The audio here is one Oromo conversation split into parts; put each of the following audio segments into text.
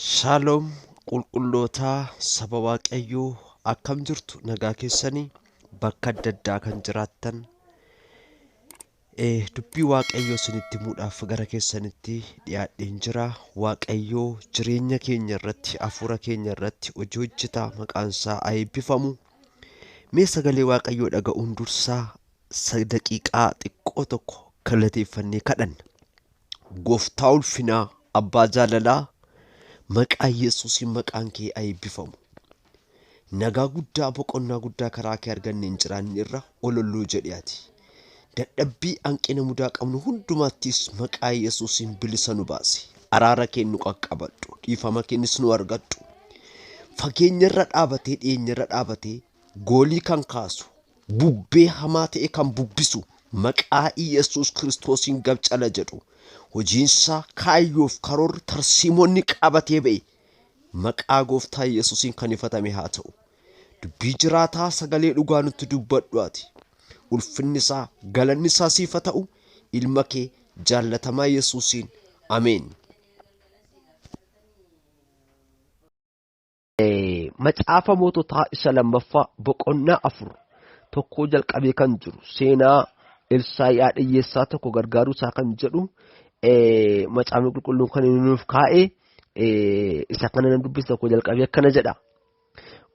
Shaaloom qulqullootaa saba Waaqayyoo akkam jirtu nagaa keessanii bakka adda addaa kan jiraattan dubbii Waaqayyoo isinitti himuudhaaf gara keessanitti dhiyaadheen jira. Waaqayyoo jireenya keenya irratti hafuura keenya irratti hojii hojjetaa maqaan isaa haa eebbifamu. Mee sagalee Waaqayyoo dhaga'uun dursaa daqiiqaa xiqqoo tokko galateeffannee kadhanna. Gooftaa ulfinaa abbaa jaalalaa maqaa Yesuusiin maqaan kee haa eebbifamu. Nagaa guddaa boqonnaa guddaa karaa kee arganne hin jiraanne irra ololluu jedhe ati. Dadhabbii hanqina mudaa qabnu hundumaattis maqaa Yesuusiin bilisa nu baasi. Araara kee nu qaqqabadhu. Dhiifama keenis nu argadhu. Fageenyarra dhaabatee dhiyeenyarra dhaabatee goolii kan kaasu bubbee hamaa ta'e kan bubbisu maqaa Yesuus Kiristoosiin gabcala jedhu. Hojiinsaa kaayyoof karoorri tarsiimoonni qabatee ba'e maqaa gooftaa Yesuusiin kan ifatame haa ta'u. Dubbii jiraataa sagalee dhugaa nutti dubbadhu ati. Ulfinni isaa galanni isaa siif haa ta'u ilma kee jaallatamaa Yesuusiin ameen. Macaafa moototaa isa lammaffaa boqonnaa 4 tokkoo jalqabee kan jiru seenaa Elsaa'i haadha hiyyeessaa tokko gargaaruu isaa kan jedhu macaafni qulqulluun kan inni nuuf kaa'e isa kana nan dubbisa tokko jalqabee akkana jedha.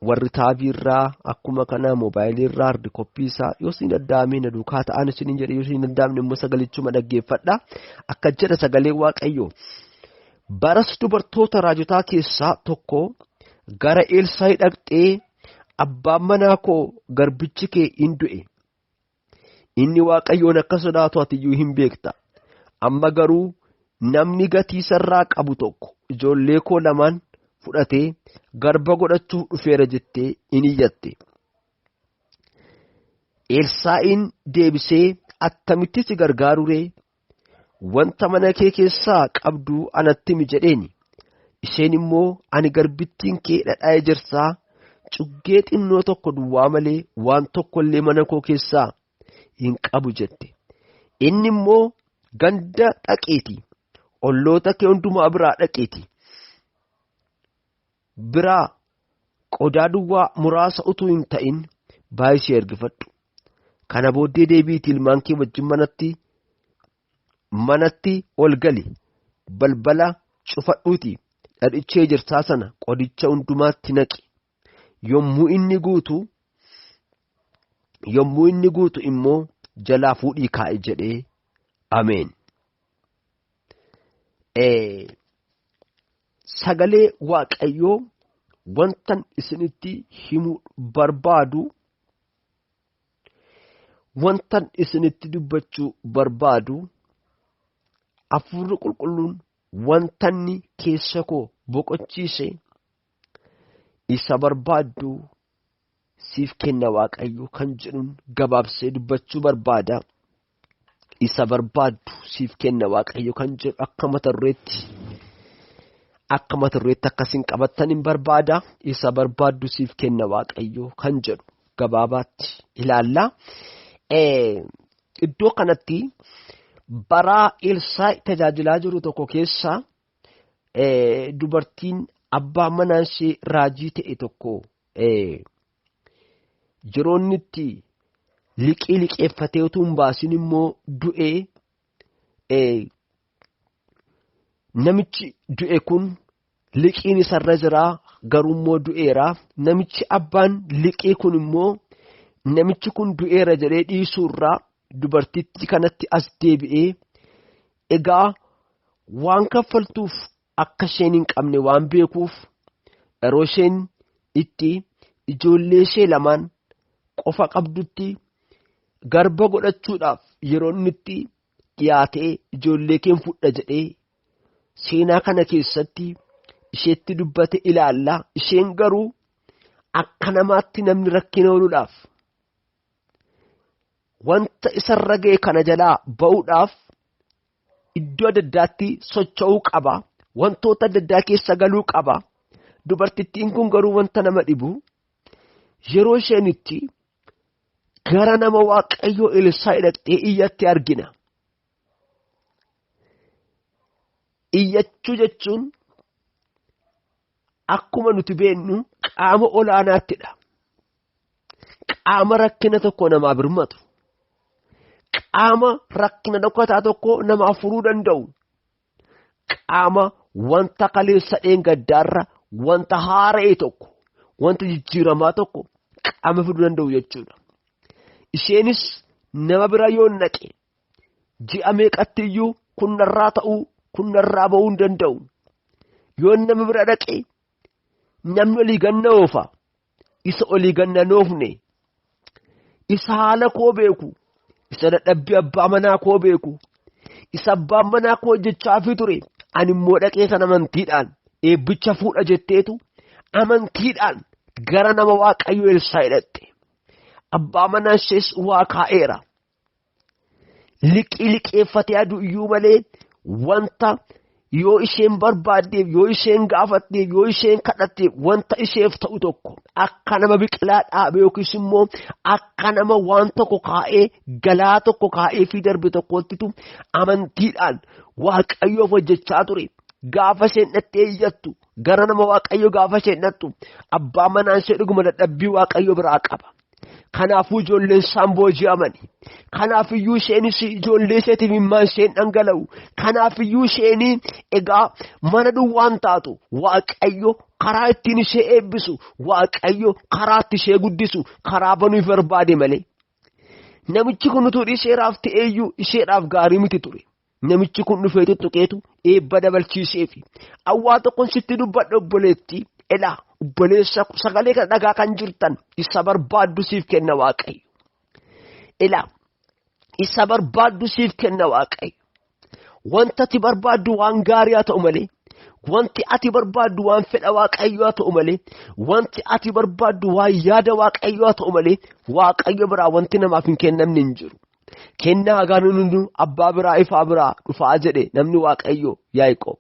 Warri taabii irraa akkuma kana moobaayilii irraa hardi koppii isaa yoo isin danda'ame na duukaa ta'an isiniin jedhe yoo isin danda'amne immoo sagalichuma dhaggeeffadha. Akka jedha sagalee Waaqayyoo. Baras dubartoota raajotaa keessaa tokko gara Elsaa'i dhaqxee abbaan manaa koo garbichi kee in du'e. Inni Waaqayyoon akka sodaatu ati iyyuu hin beekta. Amma garuu namni gatii sarraa qabu tokko ijoollee koo lamaan fudhatee garba godhachuuf dhufeera jettee in iyyatte. Elsaa'iin deebisee attamitti si gargaaru ree? Wanta mana kee keessaa qabdu anatti himi jedheeni. Isheen immoo ani garbittiin kee dhadhaa ejersaa cuggee xinnoo tokko duwwaa malee waan tokko illee mana koo keessaa hin qabu jette. Inni immoo ganda dhaqeeti olloota kee hundumaa biraa dhaqeeti biraa qodaa duwwaa muraasa utuu hin ta'in baay'isii ergifadhu. Kana booddee deebiitii ilmaan kee wajjin manatti manatti ol gali balbala cufadhuuti dhadhicha ejersaa sana qodicha hundumaatti naqi. Yommuu inni guutu yommuu inni guutu immoo jalaa fuudhii kaa'i jedhee ameen. Sagalee Waaqayyoo wantan isinitti himuu barbaadu wantan isinitti dubbachuu barbaadu hafuurri qulqulluun wantanni keessa koo boqochiise isa barbaaddu siif kenna Waaqayyo kan jedhuun gabaabsee dubbachuu barbaada. Isa barbaaddu siif kenna Waaqayyo kan jedhu akka mata dureetti akka mata dureetti akkasiin qabattan hin barbaada. Isa barbaaddu siif kenna Waaqayyo kan jedhu gabaabaatti ilaalla. Iddoo kanatti baraa Elsaa'i tajaajilaa jiru tokko keessa dubartiin abbaa manaa ishee raajii ta'e tokko yeroonni itti liqii liqeeffatee utuu hin baasin immoo du'ee namichi du'e kun liqiin isarra jiraa garuu immoo du'eera namichi abbaan liqii kun immoo namichi kun du'eera jedhee dhiisuurraa dubartittii kanatti as deebi'ee egaa waan kaffaltuuf akka isheen hin qabne waan beekuuf yeroo isheen itti ijoollee ishee lamaan qofa qabdutti garba godhachuudhaaf yeroo inni itti dhiyaatee ijoollee keen fudha jedhee seenaa kana keessatti isheetti dubbate ilaalla. Isheen garuu akka namaatti namni rakkina ooluudhaaf wanta isarra ga'e kana jalaa ba'uudhaaf iddoo adda addaatti socho'uu qaba. Wantoota adda addaa keessa galuu qaba. Dubartittiin kun garuu wanta nama dhibu yeroo isheen itti gara nama Waaqayyoo Elsaa'i dhaqxee iyyatti argina. Iyyachuu jechuun Akkuma nuti beennu qaama olaanaattidha. Qaama rakkina tokko namaa birmatu. Qaama rakkina dhokataa tokko namaaf furuu danda'u. Qaama wanta kaleessa dheengaddaarra wanta haara'e tokko wanta jijjiiramaa tokko qaama fiduu danda'u jechuudha. Isheenis nama bira yoo naqe ji'a meeqatti iyyuu kunnarraa ta'uu kunnarraa ba'uu hin danda'u. Yoo nama bira dhaqe namni olii ganna oofa isa olii ganna noofne isa haala koo beeku isa dadhabbii abbaa manaa koo beeku isa abbaan manaa koo hojjechaafii ture ani immoo dhaqee sana amantiidhaan eebbicha fuudha jetteetu amantiidhaan gara nama Waaqayyo Elsaa'i dhaqxe. Abbaa manaa ishees waa kaa'eera. Liqii liqeeffatee aduu iyyuu malee wanta yoo isheen barbaaddeef yoo isheen gaafatteef yoo isheen kadhatteef wanta isheef ta'u tokko akka nama biqilaa dhaabe yookiis immoo akka nama waan tokko kaa'ee galaa tokko kaa'ee fi darbe tokkottitu amantiidhaan Waaqayyoof hojjechaa ture. Gaafa isheen dhattee iyyattu gara nama Waaqayyo gaafa isheen dhattu abbaa manaan ishee dhuguma dadhabbii Waaqayyo biraa qaba. Kanaafuu ijoolleen isaan booji'amani. Kanaafiyyuu isheenis ijoollee isheetiif imimmaan isheen dhangala'u. Kanaafiyyuu isheen egaa mana duwwaan taatu Waaqayyo karaa ittiin ishee eebbisu Waaqayyo karaa itti ishee guddisu karaa banuuf barbaade malee. Namichi kun utuu isheedhaaf ta'eeyyuu isheedhaaf gaarii miti ture. Namichi kun dhufee tuttuqeetu eebba dabalchiiseefi. Awwaa tokkoon sitti dubbadha obboleettii. Elaa obboleessa sagalee kana dhagaa kan jirtan isa barbaaddu siif kenna Waaqayyo. Elaa isa barbaaddu siif kenna Waaqayyo. Wanta ati barbaaddu waan gaarii haa ta'u malee, wanti ati barbaaddu waan fedha Waaqayyoo haa ta'u malee, wanti ati barbaaddu waan yaada Waaqayyoo haa ta'u malee, Waaqayyo biraa wanti namaaf hin kennamne hin jiru. Kennaa gaariin hundinuu abbaa biraa ifaa biraa dhufaa jedhe namni Waaqayyo Yaaqoob.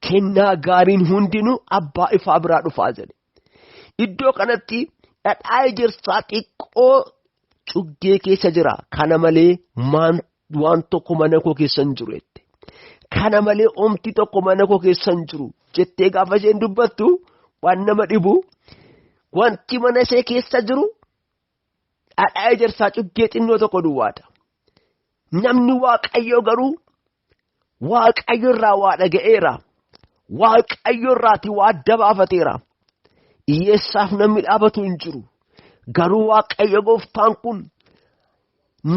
Kennaa gaariin hundinuu abbaa ifaa biraa dhufaa jedhe. Iddoo kanatti dhadhaa ejersaa xiqqoo cuggee keessa jira. Kana malee waan tokko mana koo keessa hin jiru jette. Kana malee omti tokko mana koo keessa hin jiru jettee gaafa isheen dubbattu waan nama dhibu wanti mana ishee keessa jiru dhadhaa ejersaa cuggee xinnoo tokko duwwaadha. Namni Waaqayyo garuu Waaqayyo irraa waa dhaga'eera. Waaqayyo irraati waa adda baafateera. Hiyyeessaaf namni dhaabatu hin jiru. Garuu Waaqayyo gooftaan kun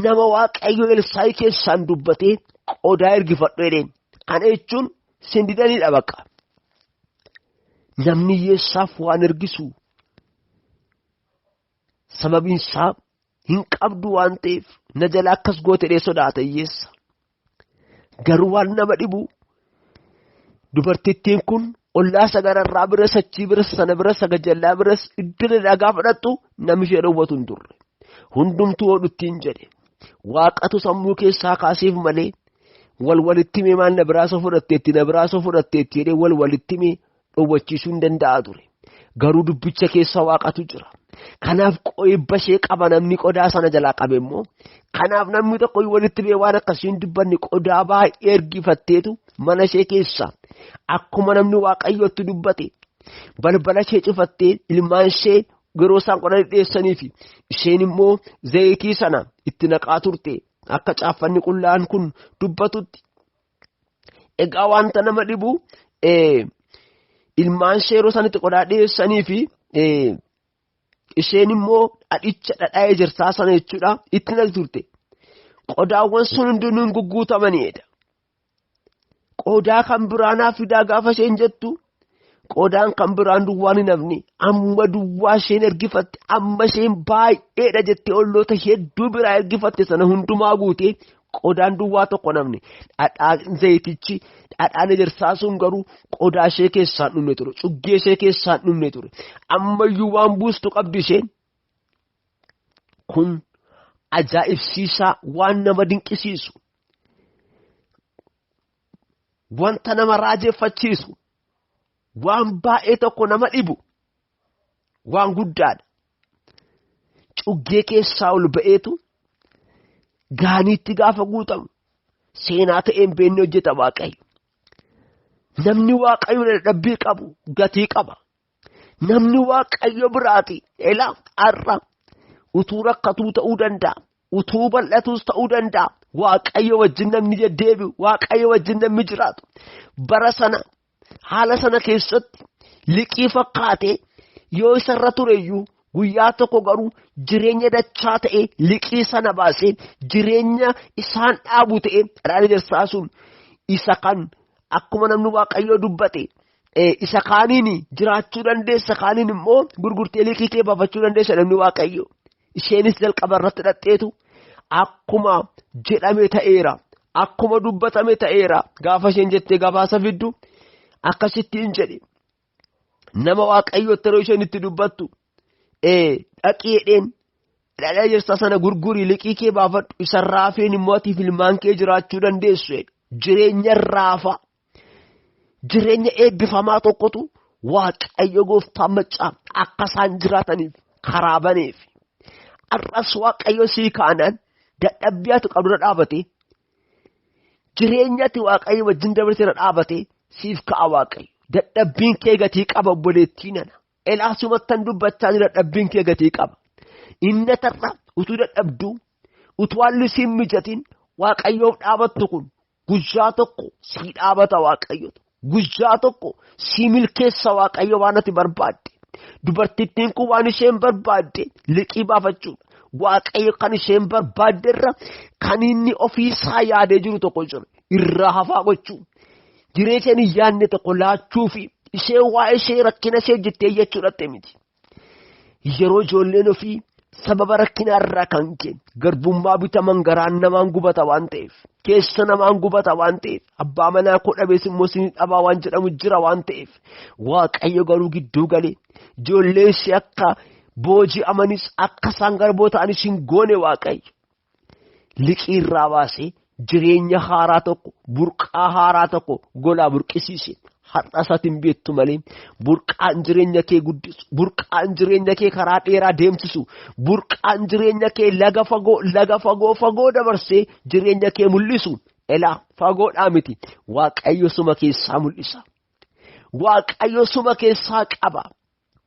nama Waaqayyo Elsaayi keessaan dubbatee qodaa ergifadhu jedheen. Kana jechuun sindidaniidha bakka. Namni hiyyeessaaf waan ergisu sababiin isaa hin qabdu waan ta'eef na jala akkas goote dhee sodaata hiyyeessa. Garuu waan nama dhibu dubartittiin kun ollaa sagararraa biras achii biras sana biras sagajallaa biras iddoo dhagaa fudhattu namni ishee dhowwatu hin turre. Hundumtuu hodhuttiin jedhe. Waaqatu sammuu keessaa kaaseef malee wal walitti himee maal na biraa soo fudhatteetti na biraa soo fudhatteetti jedhee wal walitti himee dhowwachiisuu hin danda'a ture. Garuu dubbicha keessa waaqatu jira. Kanaaf eebba ishee qaba namni qodaa sana jalaa qabe immoo. Kanaaf namni tokko walitti bee waan akkasii hin dubbanne qodaa baay'ee ergifatteetu mana ishee keessa akkuma namni Waaqayyootti dubbate balbala ishee cufattee ilmaan ishee yeroo isaan qodaa dhiyeessanii fi isheen immoo zayitii sana itti naqaa turte akka caaffanni qullaan kun dubbatutti. Egaa wanta nama dhibu ilmaan ishee yeroo isaan itti qodaa dhiyeessanii fi isheen immoo dhadhicha dhadhaa ejersaa sana jechuudha itti naqi turte. Qodaawwan sun hundinuu hin gugguutamaniidha. Qodaa kan biraa naaf fidaa gaafa isheen jettu qodaan kan biraan duwwaan hin hafne amma duwwaa isheen ergifatte amma isheen baay'eedha jettee olloota hedduu biraa ergifatte sana hundumaa guutee qodaan duwwaa tokko namni dhadhaan zayitichi dhadhaan ejersaa sun garuu qodaa ishee keessaan dhumne ture cuggee ishee keessaan dhumne ture ammayyuu waan buustu qabdi isheen kun ajaa'ibsiisaa waan nama dinqisiisu wanta nama raajeffachiisu waan baay'ee tokko nama dhibu waan guddaadha. Cuggee keessaa ol ba'eetu gaaniitti gaafa guutamu seenaa ta'een beekne hojjeta Waaqayyo. Namni Waaqayyo dadhabbii qabu gatii qaba. Namni Waaqayyo biraati elaa har'a utuu rakkatuu ta'uu danda'a. Utuu bal'atus ta'uu danda'a. Waaqayyo wajjin namni deddeebi'u, Waaqayyo wajjin namni jiraatu. Bara sana haala sana keessatti liqii fakkaatee yoo isarra tureyyuu guyyaa tokko garuu jireenya dachaa ta'e liqii sana baasee jireenya isaan dhaabu ta'e dhadhaan ejersaa sun isa kan akkuma namni Waaqayyoo dubbate isa kaaniin jiraachuu dandeessa kaaniin immoo gurgurtee liqii kee baafachuu dandeessa namni Waaqayyoo. Isheenis jalqaba irratti dhadheetu akkuma jedhame ta'eera akkuma dubbatame ta'eera gaafa isheen jettee gabaasa fiddu akkasittiin jedhe nama Waaqayyootti yeroo isheen itti dubbattu dhaqii jedheen dhadhaa ejersaa sana gurgurii liqii kee baafadhu isa raafeen immoo atiif ilmaan kee jiraachuu dandeessu jireenya raafa jireenya eebbifamaa tokkotu Waaqayyo gooftaan maccaa akka isaan jiraataniif karaa baneef. Har'as Waaqayyo sii kaanaan dadhabbii ati qabdurra dhaabate jireenya ati Waaqayyo wajjin dabarsite dhaabate siif ka'a Waaqayyo. Dadhabbiin kee gatii qaba obboleettii nana. Elaasumattan dubbachaa jira dadhabbiin kee gatii qaba. Inni tarra utuu dadhabduu utuu haalli siin mijatiin Waaqayyoof dhaabattu kun guyyaa tokko sii dhaabata Waaqayyotu. Guyyaa tokko sii milkeessa Waaqayyo waan ati barbaadde. Dubartittiin kun waan isheen barbaadde liqii baafachuudha. Waaqayyo kan isheen barbaadde irra kan inni ofiisaa yaadee jiru tokko jira. Irraa hafaa gochuu. Jireenya isheen hin yaadne tokko laachuu fi isheen waa'ee ishee rakkina ishee jettee jechuudhaatti miti. Yeroo ijoolleen ofii sababa rakkinaa irraa kan ka'e garbummaa bitaman garaan namaan gubata waan ta'eef keessa namaan gubata waan ta'eef abbaa manaa koo dhabees immoo isin dhabaa waan jedhamu jira waan ta'eef Waaqayyo garuu gidduu galee ijoollee ishee akka booji'amanis akka isaan garboo ta'anis hin goone Waaqayyo. Liqii irraa baasee jireenya haaraa tokko burqaa haaraa tokko golaa burqisiise. Har'a isaatiin beektu malee burqaan jireenya kee guddisu burqaan jireenya kee karaa dheeraa deemsisu burqaan jireenya kee laga fagoo laga fagoo fagoo dabarsee jireenya kee mul'isu elaa fagoodhaa miti Waaqayyo suma keessaa mul'isa. Waaqayyo suma keessaa qaba.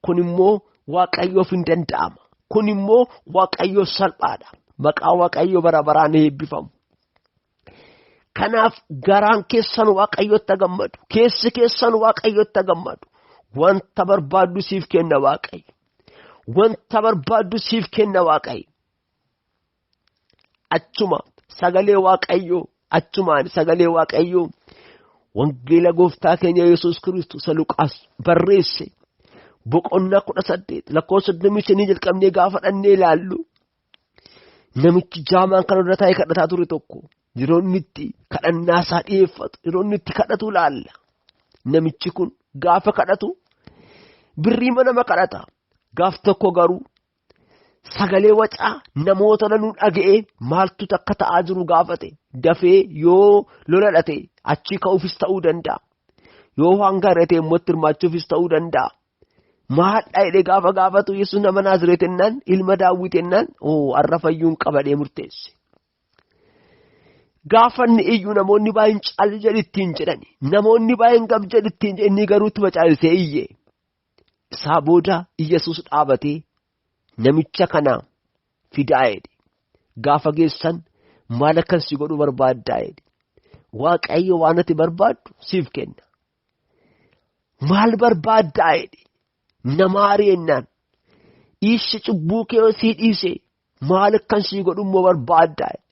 Kun immoo Waaqayyoof hin danda'ama. Kun immoo Waaqayyoof salphaadha. Maqaa Waaqayyo bara baraan eebbifamu. Kanaaf garaan keessan Waaqayyotti gammadu. Keessi keessan Waaqayyotti gammadu. Wanta barbaaddu siif kenna Waaqayyo. Wanta barbaaddu siif kenna Waaqayyo. Achuma sagalee Waaqayyoo achumaan sagalee Waaqayyoo wangeela gooftaa keenya Yesuus Kiristoos Luqaas barreesse boqonnaa 18 lakkoofsa 35 jalqabnee gaafa dhannee ilaallu namichi jaamaan kan irra taa'ee kadhataa ture tokko yeroo inni itti kadhannaa isaa dhiyeeffatu yeroo inni itti kadhatu ilaalla. Namichi kun gaafa kadhatu birrii nama kadhata. Gaaf tokko garuu sagalee wacaa namoota danuu dhaga'ee maaltu takka ta'aa jiru gaafate dafee yoo lola dhate achii ka'uufis ta'uu danda'a. Yoo waan gaarii ta'e immoo itti hirmaachuufis ta'uu danda'a. Maal jedhee gaafa gaafatu Yesuus nama Naazreet jennaan ilma Daawit jennaan har'a fayyuun qabadhee murteesse. Gaafa inni iyyuu namoonni baay'een cal jedhi ittiin jedhani namoonni baay'een gab jedhi ittiin jedhani inni garuu ittuma caalsee iyye. Isaa booda Yesuus dhaabatee namicha kana fidaa jedhe. Gaafa geessan maal akkan si godhu barbaaddaa jedhe. Waaqayyo waan ati barbaaddu siif kenna. Maal barbaaddaa jedhe. Nama ari'ennaan dhiisi cubbuu kee sii dhiise maal akkan sii godhu immoo barbaaddaa jedhe.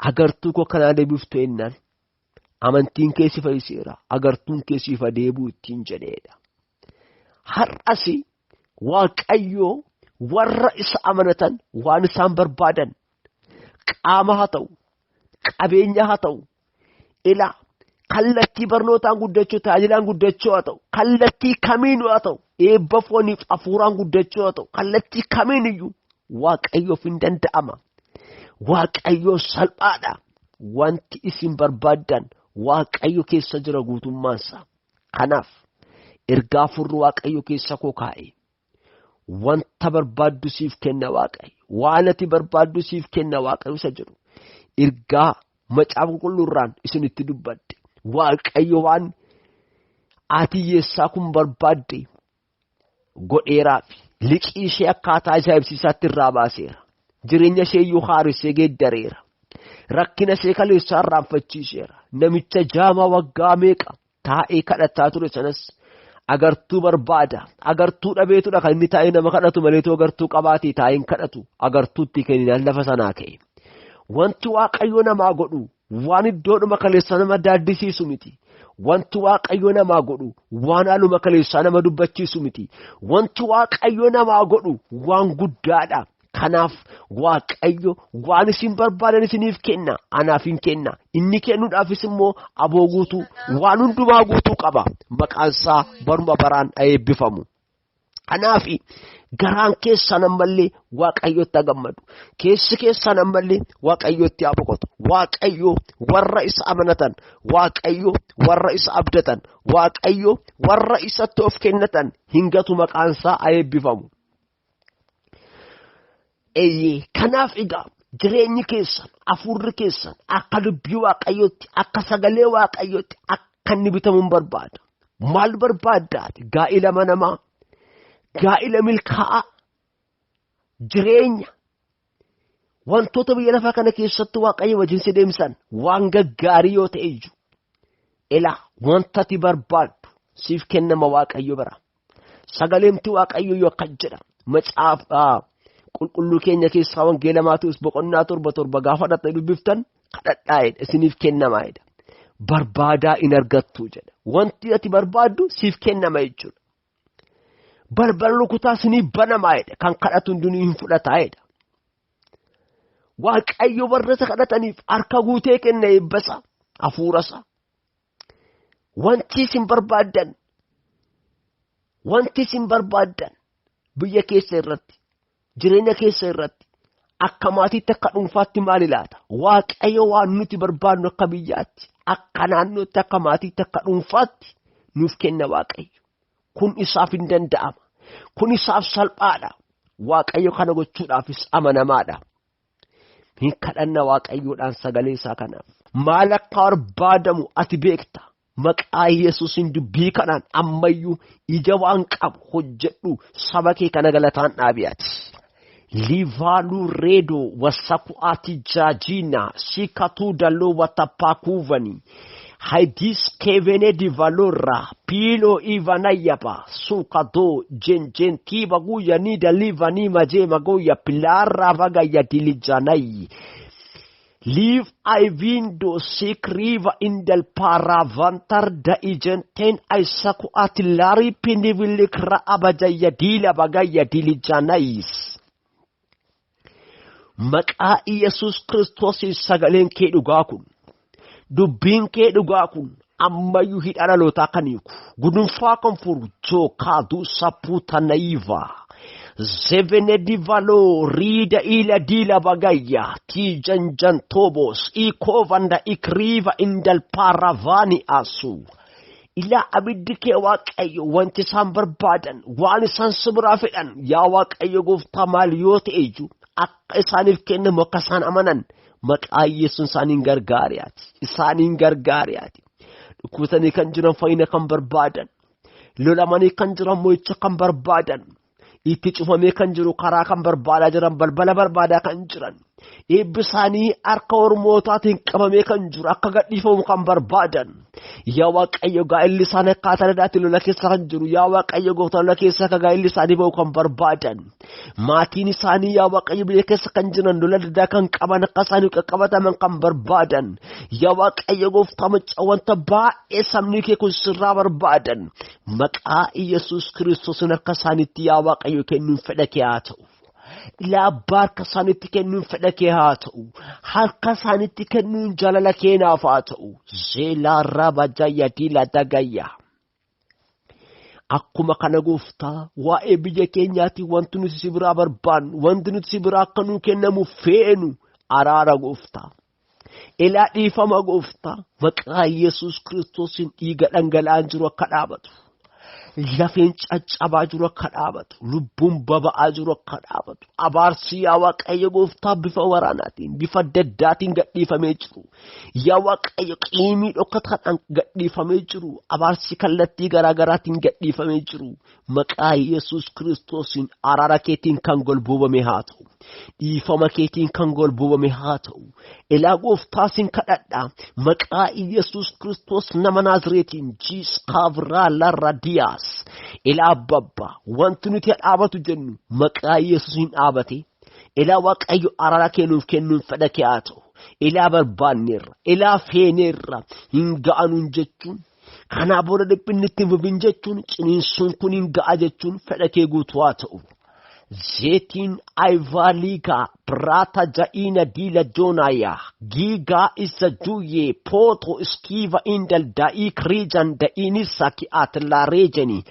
Agartuu koo kanaa deebiftu jennaan amantiin kee si fayyiseera agartuun kee siif adeemuu ittiin jedheedha. Har'as Waaqayyo warra isa amanatan waan isaan barbaadan qaama haa ta'u qabeenya haa ta'u ilaa kallattii barnootaan guddachuu tajaajilaan guddachuu haa ta'u kallattii kamiinuu haa ta'u eebba fooniif hafuuraan guddachuu haa ta'u kallattii kamiiniyyuu Waaqayyoof hin danda'ama. Waaqayyo salphaadha. Wanti isin barbaaddan Waaqayyo keessa jira guutummaansa. Kanaaf ergaa furru Waaqayyo keessa koo kaa'e. Wanta barbaaddu siif kenna Waaqayyo. Waan ati barbaaddu siif kenna Waaqayyo isa jedhu. Ergaa macaafa qulqulluurraan isinitti dubbadde. Waaqayyo waan haati hiyyeessaa kun barbaadde godheeraafi liqii ishee akkaataa ajaa'ibsiisaatti irraa baaseera. Jireenya ishee iyyuu haaressee geeddareera. Rakkina ishee kaleessaa irraanfachiiseera. Namicha jaamaa waggaa meeqa taa'ee kadhataa ture sanas agartuu barbaada. Agartuu dhabeetudha kan inni taa'ee nama kadhatu maleetoo agartuu qabaatee taa'ee hin kadhatu. Agartuutti kenninaan lafa sanaa ka'e. Wanti Waaqayyo namaa godhu waan iddoodhuma kaleessaa nama daaddisiisu miti. Wanti Waaqayyo namaa godhu waan haaluma kaleessaa nama dubbachiisu miti. Wanti Waaqayyo namaa godhu waan guddaadha. Kanaaf Waaqayyo waan isin barbaadan isiniif kenna. Anaaf hin kenna. Inni kennuudhaafis immoo aboo guutuu waan hundumaa guutuu qaba. Maqaan isaa baruma baraan eebbifamu. Kanaaf garaan keessan ammallee Waaqayyotti haa gammadu. Keessi keessan ammallee Waaqayyotti haa boqotu. Waaqayyo warra isa amanatan, Waaqayyo warra isa abdatan, Waaqayyo warra isatti of kennatan hin gatu maqaan isaa haa eebbifamu. Eeyyee kanaaf egaa jireenyi keessan hafuurri keessan akka dubbii Waaqayyootti akka sagalee Waaqayyootti akka inni bitamu hin barbaada. Maal barbaaddaati? Gaa'ila manamaa, gaa'ila milkaa'aa, jireenya wantoota biyya lafaa kana keessatti Waaqayyo wajjin si deemsan waan gaggaarii yoo ta'e iyyuu ilaa wanta ati barbaaddu siif kennama Waaqayyo bira. Sagaleemti Waaqayyo yoo akkas jedha macaafa qulqulluu keenya keessaa wangeela Maatewos boqonnaa 7:7 gaafa dhaqxanii dubbiftan kadhadhaa jedha isiniif kennamaa jedha. Barbaadaa in argattu jedha. Wanti ati barbaaddu siif kennama jechuudha. Balbala rukutaa isiniif banamaa jedha. Kan kadhatu hundinuu hin fudhataa jedha. Waaqayyo warra isa kadhataniif harka guutee kenna eebbasa hafuurasa. Wanti isin barbaaddan wanti isin barbaaddan biyya keessa irratti jireenya keessa irratti akka maatiitti akka dhuunfaatti maal ilaata? Waaqayyo waan nuti barbaadnu akka biyyaatti akka naannootti akka maatiitti akka dhuunfaatti nuuf kenna Waaqayyo. Kun isaaf hin danda'ama. Kun isaaf salphaadha. Waaqayyo kana gochuudhaafis amanamaadha. Hin kadhanna Waaqayyoodhaan sagalee isaa kanaaf. Maal akka barbaadamu ati beekta. Maqaa Yesuusiin dubbii kanaan ammayyuu ija waan qabu hojjedhu saba kee kana galataan dhaabi ati. Livalu redo wasaku ati jajina sikatu dalo watapakuvani haidis kevene di valora pilo ivanayaba sukado jenjentiba guya nida livani majema goya pilara vagaya dilijanai Liv aivindo sikriva indel paravantar da ijenten aisaku atilari pinivilikra abajaya dila bagaya dilijanais. Maqaa Yesuus Kiristoosiin sagaleen kee dhugaa kun dubbiin kee dhugaa kun ammayyuu hidha dhalootaa kan hiiku gudunfaa kan furu jookaaduu sapuutanaiva zevenedivalo riida ila diila bagayya tiijanjantobos ikovanda ikriiva indal paravani asu. Ilaa abiddi kee Waaqayyo wanti isaan barbaadan waan isaan si biraa fedhan yaa Waaqayyo gooftaa maal yoo ta'e iyyuu akka isaaniif kennamu akka isaan amanan maqaa Yesuus isaaniin gargaariyaati. Isaaniin gargaariyaati. Dhukkubsatanii kan jiran fayyina kan barbaadan, lolamanii kan jiran mo'icha kan barbaadan, itti cufamee kan jiru karaa kan barbaadaa jiran, balbala barbaadaa kan jiran, eebbi isaanii harka ormootaatiin qabamee kan jiru akka gadhiifamu kan barbaadan, yaa Waaqayyo gaa'elli isaanii akkaataa dadaatti lola keessa kan jiru, yaa Waaqayyo gooftaa lola keessa akka gaa'elli isaanii ba'u kan barbaadan, maatiin isaanii yaa Waaqayyo biyya keessa kan jiran lola dadaa kan qaban akka isaanii qaqqabataman kan barbaadan, yaa Waaqayyo gooftaa macca wanta baay'ee sabni kee kun sirraa barbaadan, maqaa Yesuus Kiristoosiin harka isaaniitti yaa Waaqayyo kennuun fedha kee haa ta'u. Ilaa abbaa harka isaaniitti kennuun fedha kee haa ta'u. Harka isaaniitti kennuun jaalala kee naaf haa ta'u. Zeelaa raba jaya dila dagayya. Akkuma kana gooftaa waa'ee biyya keenyaatiin wanti nuti si biraa barbaannu, wanti nuti si biraa akka nuu kennamu feenu araara gooftaa. Ilaa dhiifama gooftaa maqaa Yesuus Kiristoosiin dhiiga dhangala'aan jiru akka dhaabatu. Lafeen caccabaa jiru akka dhaabatu, lubbuun baba'aa jiru akka dhaabatu, abaarsi yaa Waaqayyo gooftaa bifa waraanaatiin, bifa adda addaatiin gadhiifamee jiru. Yaa Waaqayyo qiimii dhokataadhaan gadhiifamee jiru, abaarsi kallattii garaa garaatiin gadhiifamee jiru. Maqaa Yesuus Kiristoosiin araara keetiin kan golboobame haa ta'u. Dhiifama keetiin kan golboobame haa ta'u. Ilaa gooftaa sin kadhadha. Maqaa Yesuus Kiristoos nama Naazreetiin jiis kaavraa larra diyaas. Ilaa abbabba wanti nuti dhaabatu jennu maqaa Yesuusiin dhaabate. Ilaa Waaqayyo araara kee nuuf kennuun fedha kee haa ta'u. Ilaa barbaanneerra, ilaa feeneerra hin ga'anuun jechuun kanaa booda dhiphinni itti hin fufin jechuun ciniinsuun kun hin ga'a jechuun fedha kee guutuu haa ta'u. Zeetiin Ayvaaliikaa Biraata Ja'iina Diila Joonaaya Giigaa Isa Juuyee Pooto Iskiiva Indal Daa'ii Kiriijan Da'iinisa Ki'aatilareejanii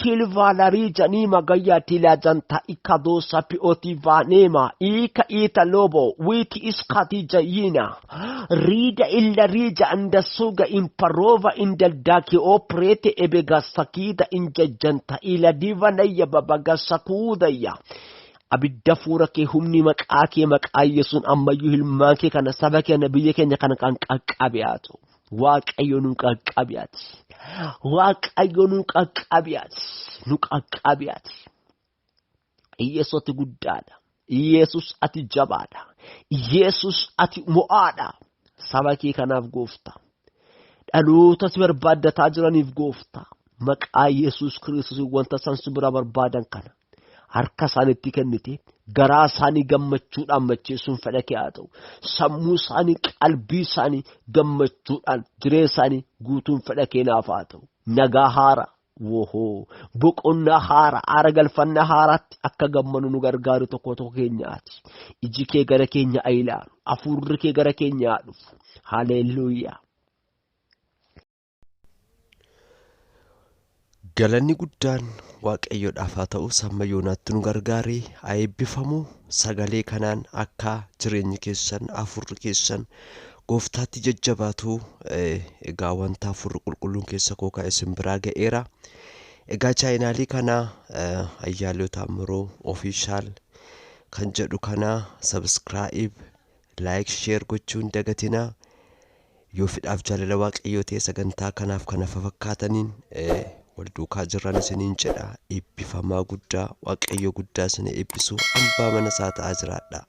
Ziitilvaalariijanii Magayyaa Tilaajanta Ikadoosa Pi'ootiivaaneema Iika Iita Lobo Wiiti Iskaati Jayiina Riida illa riija andasuga imparova indaldaki oprete ebegasakida injajjanta ila divanayya babagasakudayya. Abidda fuura kee humni maqaa kee maqaa Yesuun ammayyuu hilmaan kee kana saba keenya biyya keenya kana kan qaqqabe haa ta'u. Waaqayyo nu qaqqabe ati. Waaqayyo nu qaqqabe ati. Nu qaqqabe ati. Yesuus ati guddaadha. Yesuus ati jabaadha. Yesuus ati mo'aadha. Saba kee kanaaf goofta. Dhaloota si barbaaddataa jiraniif goofta. Maqaa Yesuus Kiristoos wanta isaan si biraa barbaadan kana harka isaaniitti kennite garaa isaanii gammachuudhaan macheessuun fedha kee haa ta'u. Sammuu isaanii qalbii isaanii gammachuudhaan jireenya isaanii guutuun fedha kee naaf haa ta'u. Nagaa haara Wohoo boqonnaa haara aara galfannaa haaraatti akka gammanu nu gargaaru tokko tokko keenyaati. Iji kee gara keenya haa ilaalu. Hafuurri kee gara keenya haa dhufu. Haleluuyaa. Galanni guddaan Waaqayyoodhaaf haa ta'u samma yoonaatti nu gargaaree haa eebbifamu sagalee kanaan akka jireenyi keessan hafuurri keessan gooftaatti jajjabaatu egaa wanta hafuurri qulqulluun keessa koo kaa'e isin biraa ga'eera. Egaa chaayinaalii kana Ayyaaloo Taammiruu Official kan jedhu kana subscribe, like, share gochuun dagatinaa. Yoo fedhaaf jaalala Waaqayyoo ta'e sagantaa kanaaf kana fakkaataniin wal duukaa jirran isiniin jedha. Eebbifamaa guddaa Waaqayyo guddaa isin eebbisu hambaa mana isaa ta'aa jiraadha.